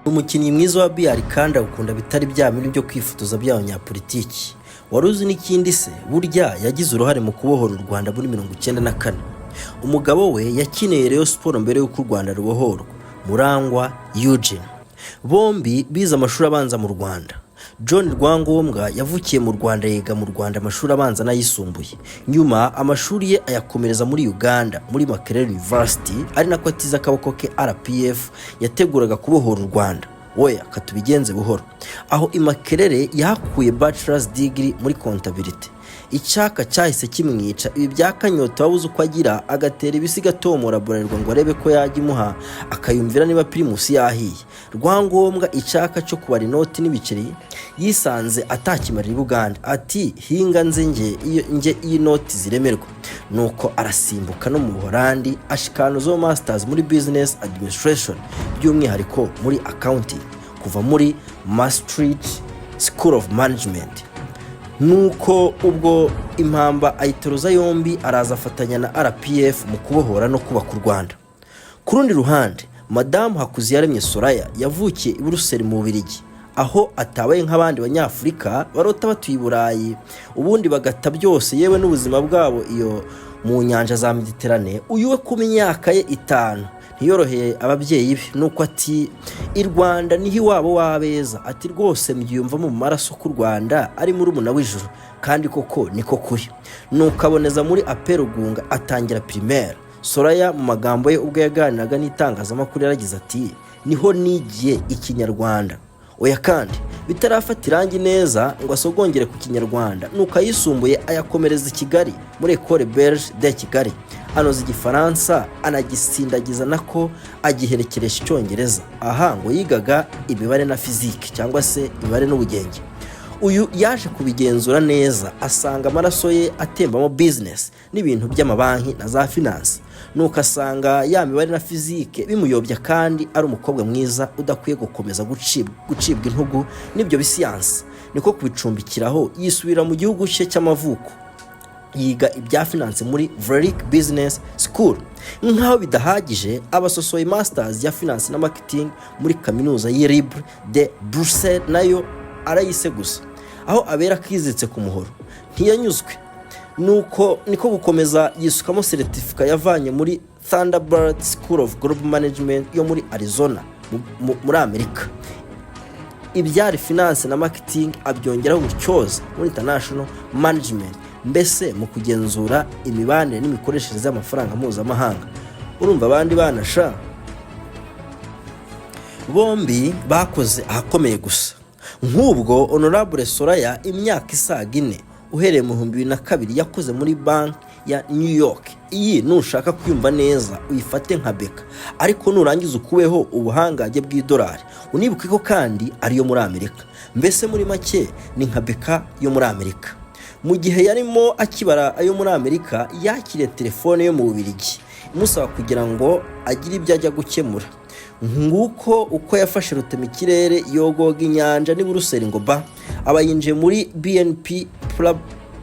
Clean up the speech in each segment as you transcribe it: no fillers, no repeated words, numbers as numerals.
Umukinnyi mwiza wa billard kandi awukunda bitari bya bindi byo kwifotoza by'abanyapolitiki. Wari uzi n'ikindi se? Burya yagize uruhare mu kubohora u Rwanda muri 94. Umugabo we yakiniye Rayon Sports mbere y'uko u Rwanda rubohorwa, Murangwa Eugene. Bombi bize amashuri abanza mu Rwanda. John Rwangombwa yavukiye mu Rwanda, yiga mu Rwanda amashuri abanza n'ayisumbuye. Nyuma amashuri ye ayakomereza muri Uganda, muri Makerere University, ari nako atiza akaboko ke RPF yateguraga kubohora u Rwanda. Oya, katubigenze buhoro. Aho i Makerere yahakuye bachelor's degree muri comptabilité. Icyaka cyahise kimwica, ibi bya kanyota wabuze uko agira, agatera ibisiga atomora Bralirwa ngo arebe ko yajya imuha akayumvira niba Primus yahiye. Rwangombwa icyaka cyo kubara inoti n'ibiceri yisanze atakimarira i Buganda, ati: "Hinga nze nge iyo nge iyi noti ziremerwa." Nuko arasimbuka no mu Buholandi, ashikanuzaho masters muri business administration, by'umwihariko muri accounting, kuva muri Maastricht School of Management. Nuko ubwo impamba ayiteruza yombi, araza afatanya na RPF mu kubohora no kubaka u Rwanda. Ku rundi ruhande, Madamu Hakuziyaremye Soraya yavukiye i Buruseli mu Bubiligi, aho atabaye nk'abandi Banyafurika barota batuye i Burayi, ubundi bagata byose, yewe n'ubuzima bwabo, iyo mu nyanja za Mediterane. Uyu we ku myaka ye 5 ntiyoroheye ababyeyi be, nuko ati: "I Rwanda niho iwabo w'abeza." Ati: "Rwose mbyiyumvamo mu maraso ko u Rwanda ari murumuna w'ijuru." Kandi koko niko kuri. Nuko aboneza muri APE Rugunga, atangira primaire. Soraya mu magambo ye ubwo yaganiraga n'itangazamakuru yaragize ati: "Niho nigiye Ikinyarwanda." Oya, kandi bitarafata irangi neza ngo asogongere ku Kinyarwanda, nuko ayisumbuye ayakomereza i Kigali muri Ecole Belge de Kigali, anoza Igifaransa, anagisindagiza, nako agiherekeresha Icyongereza. Aha ngo yigaga imibare na fizike, cyangwa se imibare n'ubugenge. Uyu yaje kubigenzura neza, asanga amaraso ye atembamo business n'ibintu by'amabanki na za finance, nuko asanga ya mibare na fizike bimuyobya, kandi ari umukobwa mwiza udakwiye gukomeza gucibwa intugu n'ibyo bisiyansi. Niko kubicumbikiraho, yisubira mu gihugu cye cy'amavuko, yiga ibya finance muri Vlerick Business School. Nk'aho bidahagije, abasosoye masters ya finance na marketing muri Kaminuza ya Libre de Bruxelles, nayo arayise gusa aho abera akiziritse ku muhoro. Ntiyanyuzwe, nuko niko gukomeza yisukamo certificate yavanye muri Thunderbird School of Global Management yo muri Arizona muri Amerika. Ibyari finance na marketing abyongeraho ubutyoza muri international management, mbese mu kugenzura imibanire n'imikoreshereze y'amafaranga mpuzamahanga. Urumva abandi banasha bombi bakoze ahakomeye gusa. Nk'ubwo Honorable Soraya imyaka isaga 4 uhereye mu 2002 yakoze muri Banki ya New York. Iyi nushaka kwiyumva neza uyifate nka BK, ariko nurangiza ukubeho ubuhangange bw'idolari, unibuke ko kandi ariyo muri Amerika. Mbese muri make ni nka BK yo muri Amerika. Mu gihe yarimo akibara ayo muri Amerika, yakiriye telefone yo mu Bubiligi imusaba kugira ngo agire ibyo ajya gukemura. Nguko uko yafashe rutemikirere, yogoga inyanja n'i Buruseli, ngo ba aba yinjiye muri BNP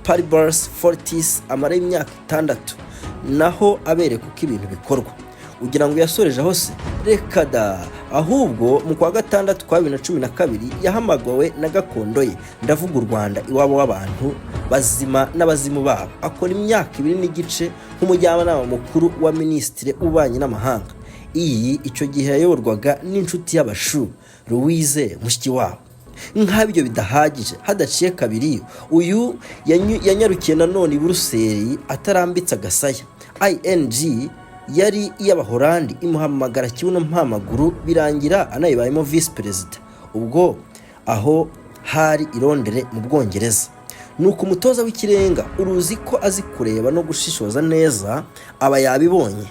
Paribas Fortis, amara imyaka 6, naho abereka uko ibintu bikorwa. Ugira ngo yasoreje aho se? Reka da! Ahubwo mu kwa gatandatu kwa 2012 yahamagawe na gakondo ye, ndavuga u Rwanda, iwabo w'abantu bazima n'abazimu babo, akora imyaka 2 n'igice nk'umujyanama mukuru wa minisitiri w'ububanyi n'amahanga. Iyi icyo gihe yayoborwaga n'inshuti y'abashu, Louise Mushikiwabo. Nk'aho ibyo bidahagije, hadaciye kabiri uyu yanyarukiye nanone i Buruseli atarambitse agasaya. ING yari iy'Abahorandi imuhamagara kibuno mpamaguru, birangira anayibayemo visi perezida. Ubwo aho hari i Londres mu Bwongereza. Nuko umutoza w'ikirenga, uruzi ko azi kureba no gushishoza neza, aba yabibonye,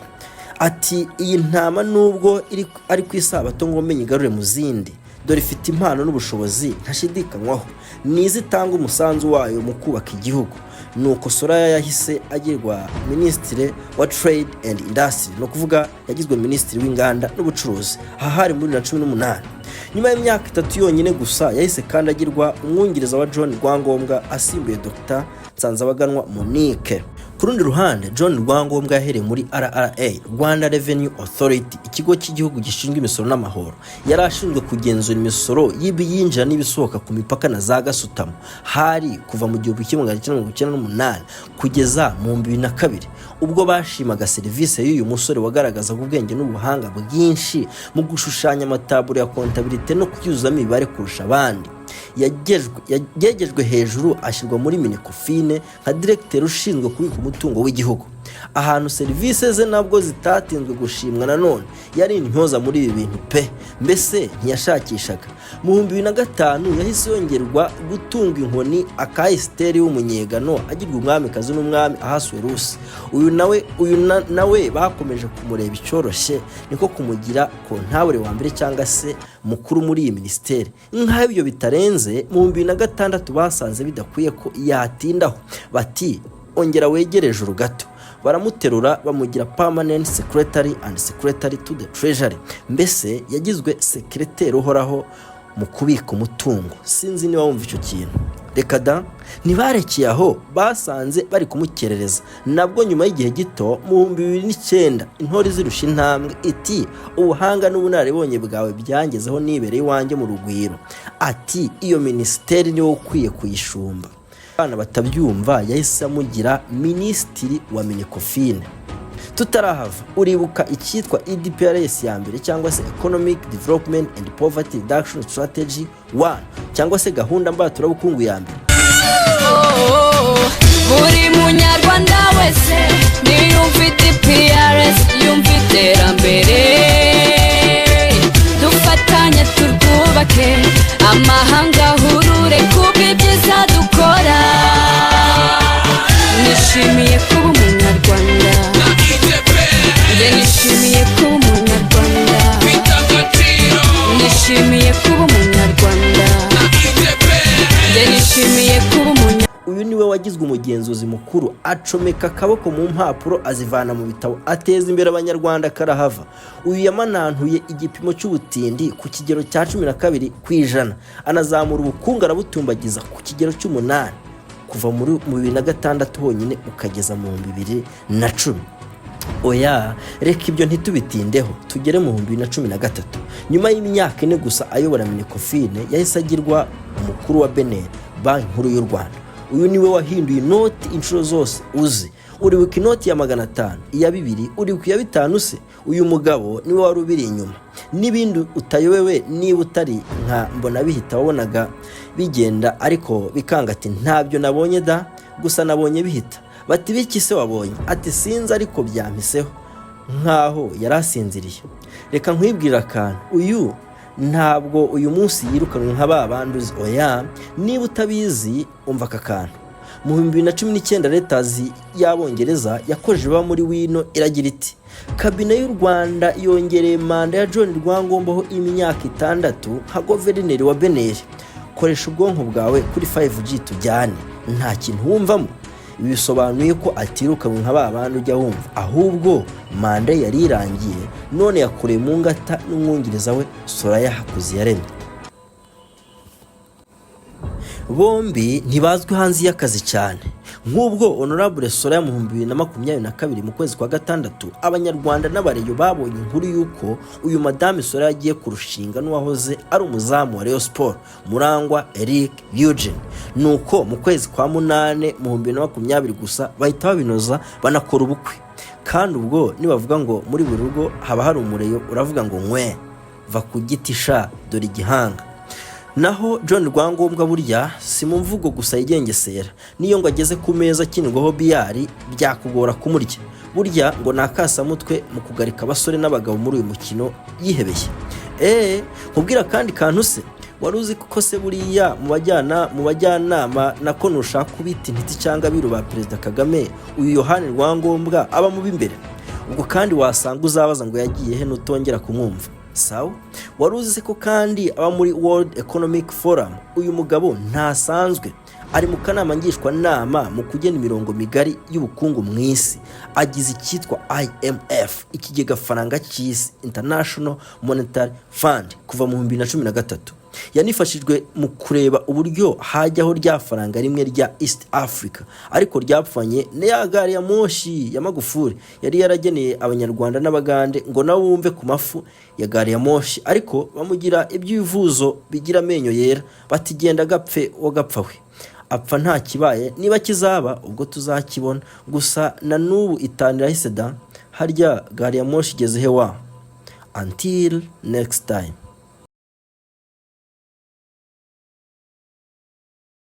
ati: "Iyi ntama nubwo iri ari ku isabato ngo menye igarure mu zindi, dore ifite impano n'ubushobozi ntashidikanywaho, nizo itanga umusanzu wayo mu kubaka igihugu." Nuko Soraya yahise agirwa Minisitiri wa Trade and Industry, ni ukuvuga yagizwe Minisitiri w'Inganda n'Ubucuruzi. Aha hari muri 2018. Nyuma y'imyaka 3 yonyine gusa, yahise kandi agirwa umwungiriza wa John Rwangombwa, asimbuye Dr Nsanzabaganwa Monique. Ku rundi ruhande, John Rwangombwa yahereye muri RRA, Rwanda Revenue Authority, ikigo cy'igihugu gishinzwe imisoro n'amahoro. Yari ashinzwe kugenzura imisoro y'ibiyinjira n'ibisohoka ku mipaka na za gasutamo. Hari kuva mu 1998 kugeza mu 2002, ubwo bashimaga serivisi y'uyu musore wagaragazaga ubwenge n'ubuhanga bwinshi mu gushushanya amataburo ya comptabilité no kuyuzamo imibare kurusha abandi. Yagejejwe hejuru, ashyirwa muri MINECOFIN nka diregiteri ushinzwe kubika umutungo w'igihugu, ahantu serivisi ze nabwo zitatinzwe gushimwa. Nanone yari intyoza muri ibi bintu pe, mbese ntiyashakishaga. Mu 2005 yahise yongerwa gutunga inkoni aka Esiteri w'umunyegano, agirwa umwamikazi n'umwami Ahasuwerusi. Uyu nawe, uyu nawe bakomeje kumureba icyoroshye, niko kumugira comptable wa mbere cyangwa se mukuru muri iyi minisiteri. Nk'aho ibyo bitarenze, mu 2006 basanze bidakwiye ko yatindaho, bati ongera wegere ejuru gato. Baramuterura, bamugira permanent secretary and secretary to the treasury. Mbese yagizwe sekereteri uhoraho mu kubika umutungo. Sinzi niba wumva icyo kintu. Reka da, ntibarekeye aho, basanze bari kumukerereza. Nabwo nyuma y'igihe gito, mu 2009, intore zirusha intambwe iti ubuhanga n'ubunararibonye bwawe byangezeho nibereye iwanjye mu Rugwiro, ati iyo minisiteri niwe ukwiye kuyishumba. Abana batabyumva, yahise amugira minisitiri wa MINECOFIN. Tutarahava, uribuka icyitwa EDPRS ya mbere, cyangwa se Economic Development and Poverty Reduction Strategy 1, cyangwa se gahunda mbaturabukungu ya mbere? Buri munyarwanda wese niyumva EDPRS, yumva iterambere. Dufatanye turwubake, amahanga ahurure kubw'ibyiza dukora. Nishimiye kuba umunyarwanda, njye nishimiye kuba umunyarwanda. Nishimiye kuba umunyarwanda, njye nishimiye kuba umunyarwanda. Uyu niwe wagizwe umugenzuzi mukuru, acomeka akaboko mu mpapuro, azivana mu bitabo, ateza imbere abanyarwanda karahava. Uyu yamanantuye igipimo cy'ubutindi ku kigero cya 12%, anazamura ubukungu, arabutumbagiza ku kigero cy'umunani kuva muri mu 2006 honyine ukageza mu 2010. Oya, reka ibyo ntitubitindeho, tugere mu 2013. Nyuma y'imyaka 4 gusa ayobora MINECOFIN, yahise agirwa umukuru wa BNR, Banki Nkuru y'u Rwanda. Uyu niwe wahinduye inoti inshuro zose uzi. Uribuka inoti ya 500, iya 2, uribuka iya 5 se? Uyu mugabo niwe wari ubiri inyuma n'ibindi utayobewe. Niba utari nka mbona bihita, wabonaga bigenda ariko bikanga, ati ntabyo nabonye da, gusa nabonye bihita. Bati biki se wabonye? Ati sinzi, ariko byampiseho nkaho yari asinziriye. Reka nkwibwire akantu: uyu ntabwo uyu munsi yirukanwe nka ba bandi uzi, oya. Niba utabizi, umva aka kantu: mu 2019, Reuters y'Abongereza yakoje iba muri wino, iragira iti kabine y'u Rwanda yongereye manda ya John Rwangombwa ho imyaka 6 nka guverineri wa BNR. Koresha ubwonko bwawe kuri 5G tujyane, nta kintu wumvamo. Ibi bisobanuye ko atirukanwe nka ba bandi ujya wumva, ahubwo manda ye yari irangiye, none yakoreye mu ngata n'umwungiriza we Soraya Hakuziyaremye. Bombi ntibazwi hanze y'akazi cyane. Nk'ubwo Honorable Soraya, mu 2022 mu kwezi kwa gatandatu, abanyarwanda n'abareyo babonye inkuru y'uko uyu madame Soraya agiye kurushinga n'uwahoze ari umuzamu wa Rayon Sport, Murangwa Eric Eugene. Nuko mu kwezi kwa munane mu 2020 gusa bahita babinoza, banakora ubukwe. Kandi ubwo nibavuga ngo muri buri rugo haba hari umureyo, uravuga ngo nkwe va ku giti sha, dore igihanga. Naho John Rwangombwa, burya si mu mvugo gusa yigengesera, niyo ngo ageze ku meza akinirwaho biyari byakugora kumurya. Burya ngo ni akasamutwe mu kugarika abasore n'abagabo muri uyu mukino yihebeye. Eee, nkubwira akandi kantu se wari uzi ko se buriya mu bajyanama, nako nushaka kubita intiti cyangwa abiru ba Perezida Kagame, uyu Yohani Rwangombwa aba mu b'imbere? Ubwo kandi wasanga uzabaza ngo yagiye he nutongera kumwumva. Sawa, wari uzi se ko kandi aba muri World Economic Forum? Uyu mugabo ntasanzwe, ari mu kanama ngishwanama mu kugena imirongo migari y'ubukungu mu isi, agize icyitwa IMF, ikigega faranga cy'isi, International Monetary Fund, kuva mu 2013. Yanifashijwe mu kureba uburyo hajyaho rya faranga rimwe rya East Africa, ariko ryapfanye na gari ya moshi ya Magufuli yari yarageneye Abanyarwanda n'Abagande ngo nabo bumve ku mafu ya gari ya moshi, ariko bamugira ibyivuzo bigira amenyo yera, bati: "Genda gapfe wagapfa we." Apfa nta kibaye. Niba kizaba ubwo tuzakibona. Gusa na n'ubu 5 irahise da. Harya gari ya moshi igeze he wa? Until next time.